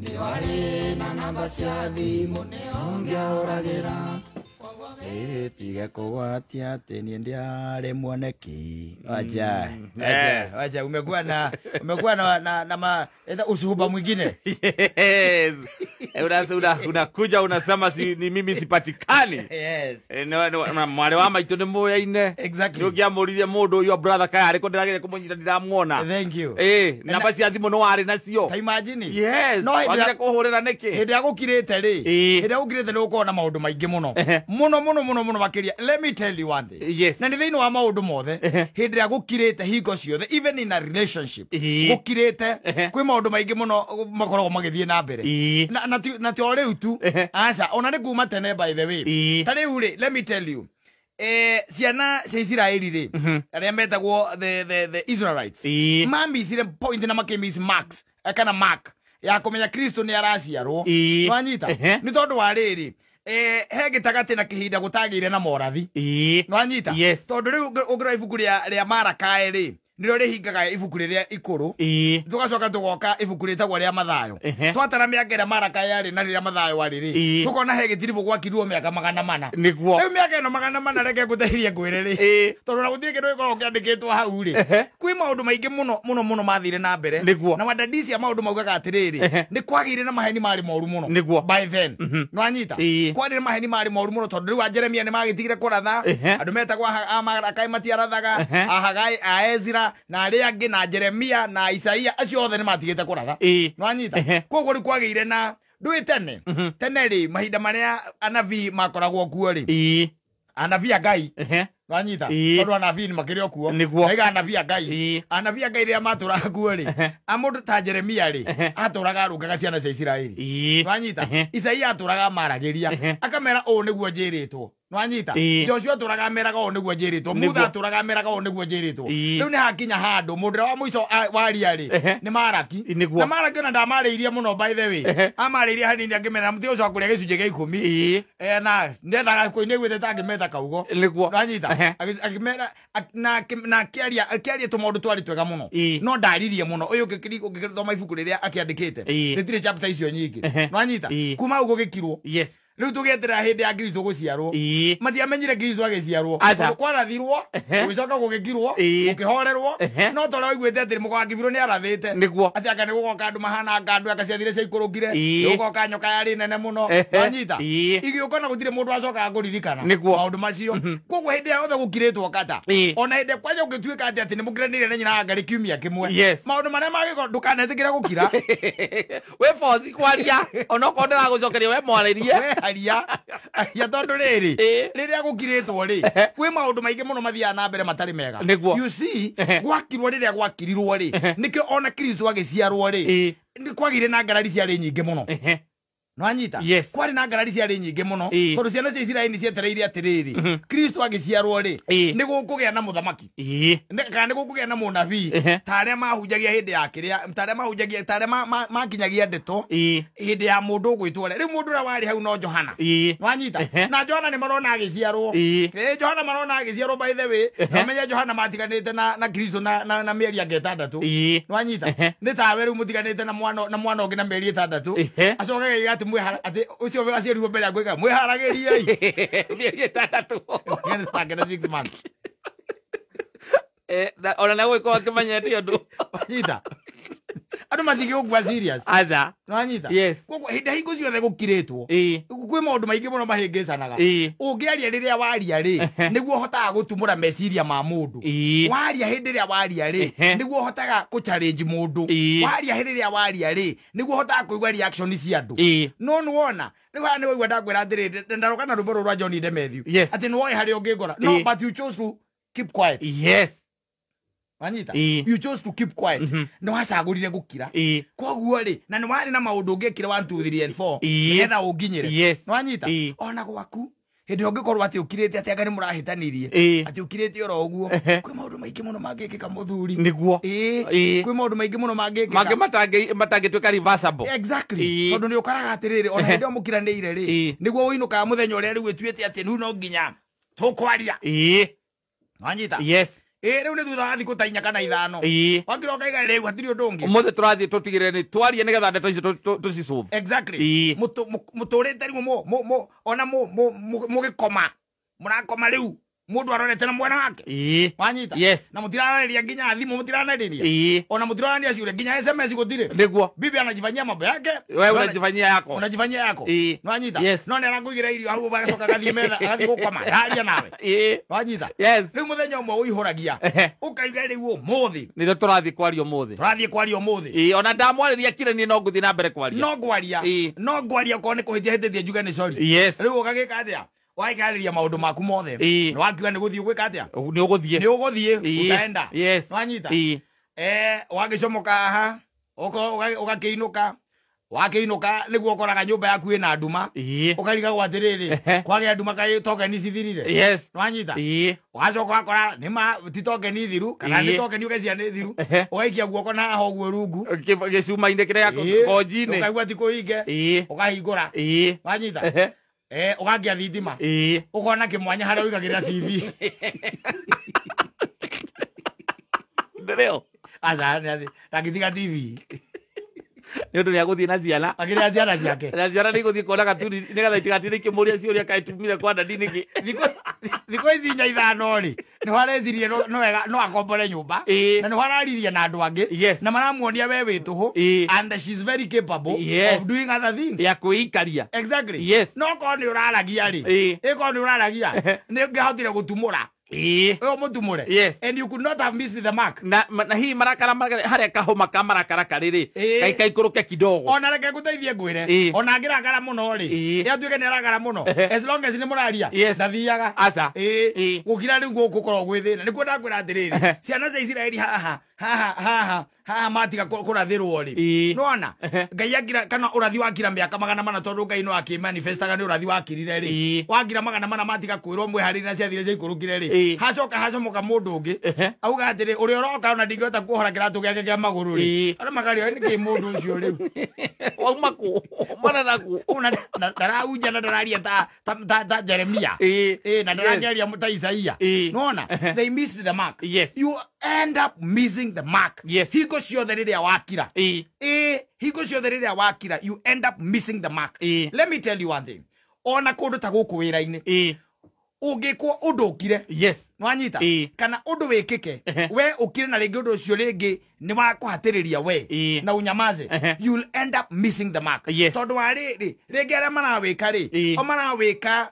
Nĩ na namba cia thimũ nĩo ngĩahũragĩra. Tige kũgwatia atĩ niĩ ndiarĩ mwoneki. Wacha, wacha, wacha, umekuwa na usuhuba mwingine. Yes. Unakuja unasema si, ni mimi sipatikani. Mwarĩ wa maitũ nĩ mũyaine. Nĩ ũngĩamũririe mũndũ your brother kaya arĩkũ ndĩrageria kũmũnyita ndiramuona. Thank you. Namba cia thimũ nĩ warĩ nacio. Ta imagine. Yes. No hĩndĩ Wagire kũhũrĩra nĩkĩ? Hĩndĩ ĩrĩa gũkirĩte rĩ, hĩndĩ ĩrĩa gũkirĩte nĩ gũkoragwo na maũndũ maingĩ mũno mũno mũno mũno mũno makĩria. Let me tell you one thing. Na nĩ thĩinĩ wa maũndũ mothe, hĩndĩ ĩrĩa gũkirĩte hingo ciothe, even in a relationship, gũkirĩte, kwĩ maũndũ maingĩ mũno makoragwo magĩthiĩ na mbere. Na ti o rĩu tu. Aca, ona nĩ kuma tene, by the way. Ta rĩu rĩ, let me tell you, ciana cia Isiraeli rĩ, arĩa metagwo the Israelites, mamicire point na makĩmiss max, kana mark ya kũmenya Kristo nĩ araciarwo. Nwanyita? Nĩ tondũ wa rĩrĩ, he gĩtagatĩ na kĩhinda gũtagĩire na morathi. Nwanyita? Yes. Tondũ rĩu ũngĩrora ibuku rĩa Marakaĩ rĩ, nĩrĩo rĩhingaga ibuku rĩrĩa ikũrũ. Tũgacoka tũgoka ibuku rĩtagwo rĩa Mathayo. Twatara mĩaka ĩrĩa Marakaĩ yarĩ na rĩrĩa Mathayo arĩ rĩ, tũkona he gĩtiribũ gwakirwo mĩaka 400. Rĩu mĩaka ĩno 400, reke ngũteithie ngwĩre rĩ, tondũ na gũtirĩ kĩndũ gĩkoragwo kĩandĩkĩtwo hau rĩ, kwĩ maũndũ maingĩ mũno mũno mũno mathire na mbere. Na wadadisi a maũndũ maugaga atĩrĩrĩ, nĩ kwagĩire na maheni marĩ moru mũno by then. Nĩwanyita? Kwarĩ na maheni marĩ moru mũno, tondũ rĩu a Jeremia nĩ magĩtigire kũratha. Andũ metagwo a Marakai matiarathaga. A Hagai, a Ezra na arĩa angĩ na Jeremia na Isaia, acio othe nĩ matigĩte kũratha. Nĩwanyita? Koguo rĩu kwagĩire na ndũĩ tene tene rĩ, mahinda marĩa anabii makoragwo kuo rĩ, anabii a Ngai. Nwanyita? Tondũ anabii nĩ makĩrĩ o kuo. Naiga anabii a Ngai. Anabii a Ngai rĩrĩa matũraga kuo rĩ, a mũndũ ta Jeremia rĩ, atũraga arũngaga ciana cia Isiraeli. Nwanyita? Isaia atũraga amaragĩria, akamera ũũ nĩguo njĩrĩtwo. Nwanyita? Joshua atũraga ameraga ũũ nĩguo njĩrĩtwo. Mutha atũraga ameraga ũũ nĩguo njĩrĩtwo. Rĩu nĩ hakinya handũ mũndũ ũrĩa wa mũico waria rĩ, nĩ Maraki. Na Maraki ona ndamarĩirie mũno, by the way. Amarĩirie hanini akĩmera mũtigũcoka kũrĩa gĩcunjĩ gĩa 10. Na ndendaga kũinĩguĩte ta angĩmeta kaugo. Nwanyita? Akĩmera na akĩaria tũmaũndũ twarĩ twega mũno. No ndaririe mũno. Ũyũ ũngĩthoma ibuku rĩrĩa akĩandĩkĩte, rĩtirĩ chapter icio nyingĩ. Nwanyita? Kuma hau gũgĩkirwo. Rĩu tũgĩeterera hĩndĩ ya Kristo gũciarwo. Matiamenyire Kristo agĩciarwo. Aca. Tondũ kwarathirwo, gũgĩcoka gũgĩkirwo, gũkĩhorerwo. No tondũ waiguĩte atĩ mũka wa Kibiro nĩ arathĩte atĩ anga nĩ gũgoka andũ mahana anga andũ anga ciathire ciaikũrũkire, nĩ gũgoka nyoka yarĩ nene mũno. Wanyita? Igĩũka na gũtirĩ mũndũ wacokaga kũririkana maũndũ macio. Koguo hĩndĩ ĩrĩa yothe gũkirĩtwo kata, ona hĩndĩ kwanja ũngĩtuĩka atĩ nĩ mũkiranĩire na nyina wa Ngarĩ kiumia kĩmwe, maũndũ marĩa mangĩkorwo ndũkanetĩkĩre gũkira. Wĩ bosi kwaria onokorwo ndĩragũcokeria we mwarĩrie. We aria, aria, tondũ rĩrĩ, rĩrĩa gũkirĩtwo rĩ, kwĩ maũndũ maingĩ mũno mathiaga na mbere matarĩ mega. You see, gwakirwo rĩrĩa gwakirirwo rĩ, nĩkĩo ona Kristo agĩciarwo rĩ, nĩ kwagĩire na ngarari ciarĩ nyingĩ mũno. Nwanyita? Yes. Kwarĩ na ngarari ciarĩ nyingĩ mũno, tondũ ciana cia Isiraeli nĩ cietereire atĩrĩrĩ, Kristo agĩciarwo rĩ, nĩ gũkũgĩa na mũthamaki, kana nĩ gũkũgĩa na mũnabii, ta arĩa mahunjagia hĩndĩ ya kĩrĩa, ta arĩa mahunjagia, ta arĩa makinyagia ndeto hĩndĩ ya mũndũ ũgwĩtwo ũrĩa. Rĩu mũndũ ũrĩa warĩ hau no Johana. Nwanyita? Na Johana nĩ marona agĩciarwo. Johana marona agĩciarwo, by the way. Na ũmenye Johana matiganĩte na Kristo na mĩeri anga 6. Nwanyita? Nĩ tawe rĩu mũtiganĩte na mwana ũngĩ na mĩeri 6. Acoke agĩiga atĩ atĩ ũcio aciarirwo mbere ya gwĩka mwĩharagĩriei. Mĩeri 6. Nĩ 6 months. Ona na gũgĩkorwo akĩmenyete ũndũ. Wanyita? Andũ matingĩgũkua serious. Aca. Nwanyita? Yes. Koguo hĩndĩ hingo ciothe gũkirĩtwo, kwĩ maũndũ maingĩ mũno mahĩngĩcanaga. Ũngĩaria rĩrĩa waria rĩ, nĩguo ũhotaga gũtumũra meciria ma mũndũ. Waria hĩndĩ ĩrĩa waria rĩ, nĩguo ũhotaga kũ-challenge mũndũ. Waria hĩndĩ ĩrĩa waria rĩ, nĩguo ũhotaga kũigua reaction cia andũ. No nĩwona rĩu haha nĩ waigua ndakwĩra atĩrĩrĩ, ndaroka na rwĩmbo rũrũ rwa John Demethiu, atĩ nĩwoĩ harĩa ũngĩngora no, but you chose to keep quiet. Wanyita? You chose to keep quiet. Nĩ wacagũrire gũkira. Koguo rĩ, na nĩ warĩ na maũndũ ũngĩkire 1 2 3 and 4 nĩgetha ũnginyĩre. Nĩwanyita? Ona gwaku hĩndĩ ĩrĩa ũngĩkorwo atĩ ũkirĩte atĩ anga nĩ mũrahĩtanirie, atĩ ũkirĩte oro ũguo, kwĩ maũndũ maingĩ mũno mangĩkĩka, mũthuri. Kwĩ maũndũ maingĩ mũno mangĩkĩka. Mangĩ matangĩtuĩka reversible. Exactly. Tondũ nĩ ũkoraga atĩrĩrĩ, ona hĩndĩ ĩyo mũkiranĩire rĩ, nĩguo ũinũkaga mũthenya ũrĩa rĩu ĩtuĩte atĩ rĩu no nginya tũkwaria. Nwanyita? Yes. Rĩu nĩ thutha wa thikũ ta 4 kana 5. Wakira ũkaiga rĩu hatirĩ ũndũ ũngĩ. Ũmũthĩ tũrathiĩ tũtigĩrĩre nĩ twarie nĩgetha ndeto icio tũcisolve. Exactly. Mũtũrĩte rĩu ona mũgĩkoma. Mũrakoma rĩu mũndũ arorete na mwena wake. Wanyita? Yes. Na mũtirarĩria nginya thimũ mũtiranarĩria. Ona mũtirarania ciũria nginya SMS gũtirĩ. Nĩguo. Bibi anajifanyia mambo yake. Wewe unajifanyia yako. Unajifanyia yako. Wanyita? Yes. No nĩ arakũigĩra irio hau agacoka agathiĩ metha agathiĩ gũkoma. Aria nawe. Wanyita? Yes. Rĩu mũthenya ũmwe ũihũragia. Ũkaiga rĩu ũmũthĩ. Nĩrĩo tũrathiĩ kwaria ũmũthĩ. Tũrathiĩ kwaria ũmũthĩ. Ona ndamwarĩria kire niĩ no ngũthiĩ na mbere kwaria. No ngwaria. No ngwaria okorwo nĩ kũhĩtia hĩtĩtie njuge nĩ sorry. Yes. Rĩu ũgagĩka atĩa? Waikariria maundu maku mothe. Nĩ wakiuga nĩ gũthiĩ gwĩka atĩa? Nĩ ũgũthiĩ. Nĩ ũgũthiĩ utaenda. Yes. Wanyita? Wagĩcomoka haha ũgakĩinũka. Wakĩinũka nĩguo ũkoraga nyũmba yaku ĩna nduma. Ũkarigagwo atĩrĩrĩ, kwagĩa nduma kaĩ tokeni cithirire. Yes. Wanyita? Ũgacoka ũgakora nĩ ti tokeni thiru kana nĩ tokeni ũgeciria nĩ thiru. Ũgaikia guoko na haha ũguo rungu. Gĩcuma-inĩ kĩrĩa konji-inĩ. Ũkaigua ti kũhinge. Ũkahingũra. Wanyita? Ũgakia thitima. Ũkona kĩmwanya harĩa ũigagĩrĩra TV. Ndĩrĩo. Aca, ndangĩtiga TV. Nĩ ũndũ nĩagũthiĩ na ciana. Akĩrĩa ciana ciake. Na ciana nĩigũthiĩ kuona gatuni nĩgetha itigatinde ikĩmũria ciũria kaĩ tumire kwa dadi nĩkĩ. Thikũ ici 4 5 rĩ, nĩho arecirie no wega no akombore nyũmba. Na nĩho araririe na andũ angĩ. Yes. Na maramuonia we wĩ tũhũ. And she's very capable of doing other things. Ya kwĩikaria. Exactly. Yes. No korwo nĩ ũraragia rĩ, ĩkorwo nĩ ũraragia, nĩ ũngĩahotire gũtumũra. Mũtumũre. Yes. And you could not have missed the mark. Na hii marakara harĩa kahoma ka marakara karĩ rĩ, kaikũrũke kidogo. Ona reke ngũteithie ngwĩre, ona angĩrakara mũno rĩ, ĩatuĩke nĩ arakara mũno, as long as nĩ mũraria, ndathiaga. Aca. Gũkira rĩu gũkũ gũkoragwo gwĩ thĩna. Nĩkuo ndakwĩra atĩrĩrĩ, ciana cia Isiraeli haha haha haha haha matiga kũrathĩrwo rĩ. Nĩwona? Ngai akira kana ũrathi wakira mĩaka 400 tondũ Ngai no akĩmanifestaga nĩ ũrathi wakirire rĩ. Wakira 400 matiga kwĩrwo mwĩharĩrie na ciathire ciaikũrũkire rĩ. Hacoka hacomoka mũndũ ũngĩ auga atĩrĩ ũrĩa ũroka ona ndingĩhota kuohora kĩratũ gĩake kĩa magũrũ rĩ. Andũ makaria nĩkĩ mũndũ ũcio rĩu. Wauma kũ? Mwana naku. Ndaraunja na ndararia ta Jeremia. Na ndararia ta Isaia. Nĩwona? They missed the mark. Yes. You end up missing the mark. Yes. Hingo ciothe rĩrĩa wakira. Hingo ciothe rĩrĩa wakira, you end up missing the mark. Let me tell you one thing. Ona kũndũ ta gũkũ wĩra-inĩ. Ũngĩkwo ũndũ ũkire. Yes. Nĩwanyita? Kana ũndũ wĩkĩke. We ũkire na rĩngĩ ũndũ ũcio rĩngĩ nĩ wa kũhatĩrĩria we. Na ũnyamaze. You'll end up missing the mark. Yes. Tondũ wa rĩrĩ, rĩngĩ arĩa marawĩka rĩ, o marawĩka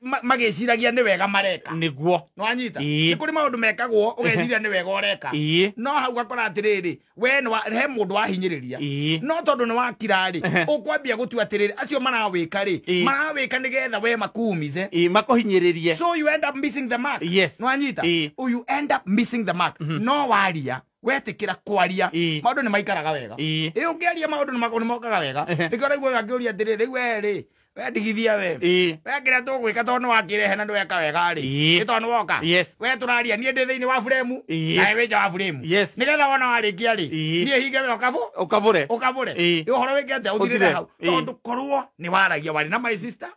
magĩciragia nĩ wega mareka. Nĩguo. Nĩwanyita? Nĩ kũrĩ maũndũ mekagwo ũgeciria nĩ wega ũreka. No hau ũgakora atĩrĩrĩ, we he mũndũ wahinyĩrĩria. No tondũ nĩ wakira rĩ, ũkwambia gũtua atĩrĩrĩ, acio marawĩka rĩ, marawĩka nĩgetha we makuumize. Makũhinyĩrĩrie. So you end up missing the mark. Yes. Nĩwanyita? You end up missing the mark. No waria, wetĩkĩra kwaria, maũndũ nĩ maikaraga wega. Ũngĩaria maũndũ nĩ mokaga wega. Nĩkĩo ũraigua akĩũria atĩrĩrĩ, rĩu we rĩ, we ndigithia we. We kĩrĩa tũgwĩka tondũ nĩwakĩrehe na nĩweka wega rĩ. Nĩ tondũ nĩwoka. We tũraria niĩ ndĩ thĩinĩ wa buremu, nawe wĩ nja wa buremu. Nĩgetha wona warĩkia rĩ, niĩ hinge we ũkabũre. Ũkabũre. Ũhoro wĩke atĩa ũthirĩre hau. Tondũ korwo nĩ waragia warĩ na my sister.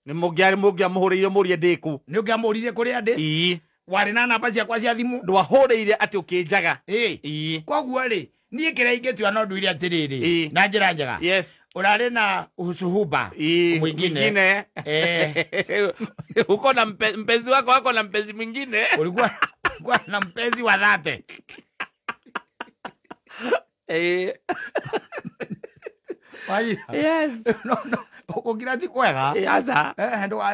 Nĩ mũngĩamũhũrĩire mũrie ndĩ kũ. Nĩ ũngĩamũririe kũrĩa ndĩ. Warĩ na namba ciakwa cia thimũ. Ndwahũrĩire atĩ ũkĩnjaga. Koguo rĩ, niĩ kĩrĩa ingĩtua no nduire atĩrĩrĩ, na njĩra njega. Yes. Urarĩ na usuhuba mwingine. Uko na mpenzi wako wako na mpenzi mwingine. Ulikuwa na mpenzi wa dhati. Yes. No. Gũkira ti kwega. Aca.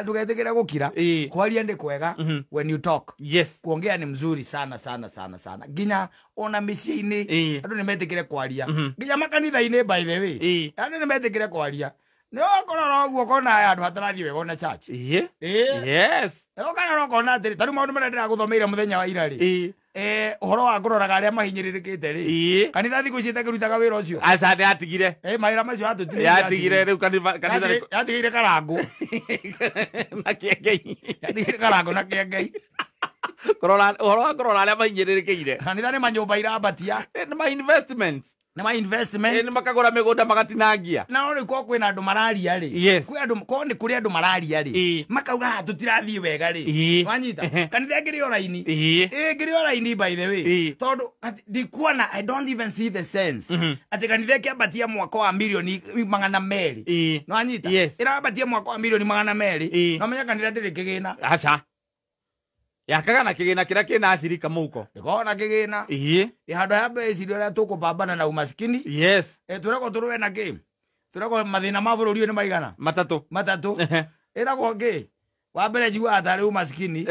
Ndũgetĩkĩre gũkira. Kwaria nĩ kwega when you talk. Yes. Kuongea ni mzuri sana sana sana sana. Nginya ona mĩciĩ-inĩ andũ nĩ metĩkĩre kwaria. Nginya makanitha-inĩ by the way. Andũ nĩ metĩkĩre kwaria. Nĩ ũkorora ũguo ũkona handũ hatarathiĩ wega ona church. Yes. Ũkarora ũkona atĩrĩ, ta rĩu maũndũ marĩa ndĩragũthomeire mũthenya wa ira rĩ. Ũhoro wa kũroraga arĩa mahinyĩrĩrĩkĩte rĩ. Kanitha thikũ ici ĩtakĩrutaga wĩra ũcio. Aca nĩ yatigire. Mawĩra macio yatũtigire. Yatigire rĩu kanitha yatigire karangũ. Na kĩengei. Yatigire karangũ na kĩengei. Kũrora ũhoro wa kũrora arĩa mahinyĩrĩrĩkĩire. Kanitha nĩ manyũmba irambatia. Nĩ ma investments. Nĩ ma investment. Nĩ makagũra mĩgũnda magatinangia. Na no rĩu korwo kwĩna andũ mararia rĩ. Yes. Kwĩ andũ korwo nĩ kũrĩ andũ mararia rĩ. Makauga haha tũtirathiĩ wega rĩ. Wanyita. Kanitha ĩngĩrĩ o raini. Ĩngĩrĩ o raini by the way. Tondũ ndikuona, I don't even see the sense. Atĩ kanitha ĩkĩambatia mwaka wa milioni 200. Nwanyita. Ĩrambatia mwaka wa milioni 200. No menya kanitha ndĩrĩ kĩgĩna. Aca. Yakaga na kĩgĩna kĩrĩa kĩna acirika mũhuko. Ndĩkoragwo na kĩgĩna. Handũ ha mbeca iria ũrĩa tũkũpambana na umaskini. Yes. Tũrekwo tũrũe na kĩ? Tũrekwo mathĩna ma bũrũri ũyũ nĩ maigana? Matatũ. Ĩragwo kĩ? Wa mbere njiguaga tarĩ umaskini.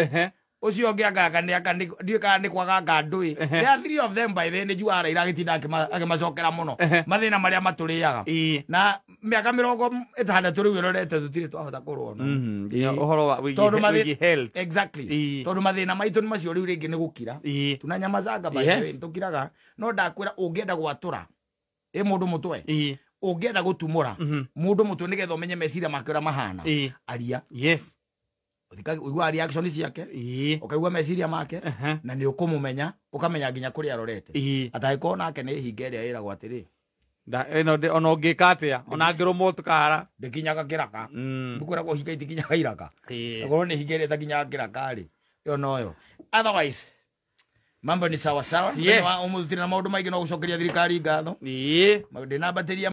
Ũcio ũngĩ anga ndiũĩ kana nĩ kwaga anga ndũĩ. There are three of them by the way, nĩ njugaga Raila agĩtinda akĩmacokera mũno. Mathĩna marĩa matũrĩaga. Na mĩaka 60 rĩu ĩrorete tũtirĩ twahota kũrũa nao. Ũhoro wa wĩgiĩ health. Exactly. Tondũ mathĩna maitũ nĩ macio rĩu rĩngĩ nĩ gũkira. Tuna nyamazanga by the way, tũkiraga. No ndakwĩra ũngĩenda gwatũra ĩ mũndũ mũtwe. Ũngĩenda gũtumũra mũndũ mũtwe nĩgetha ũmenye meciria make ũrĩa mahana. Aria. Yes. Ũigua reaction ciake, ũkaigua meciria make, na nĩ ũkũmũmenya, ũkamenya nginya kũrĩa arorete. Atangĩkorwo nake nĩ hinga ĩrĩa ĩragwo atĩrĩ. Ona ũngĩka atĩa, ona angĩrũmwo tũkahara. Ndĩkinyaga kĩraka. Nĩkwĩragwo hinga itikinyaga iraka. Akorwo nĩ hinga ĩrĩa ĩtakinyaga kĩraka rĩ, ĩyo noyo. Otherwise, mambo ni sawa sawa. Yes. Ũmũthĩ tũtirĩ na maũndũ maingĩ no gũcokeria thirikari ngatho. Ndĩnambatĩria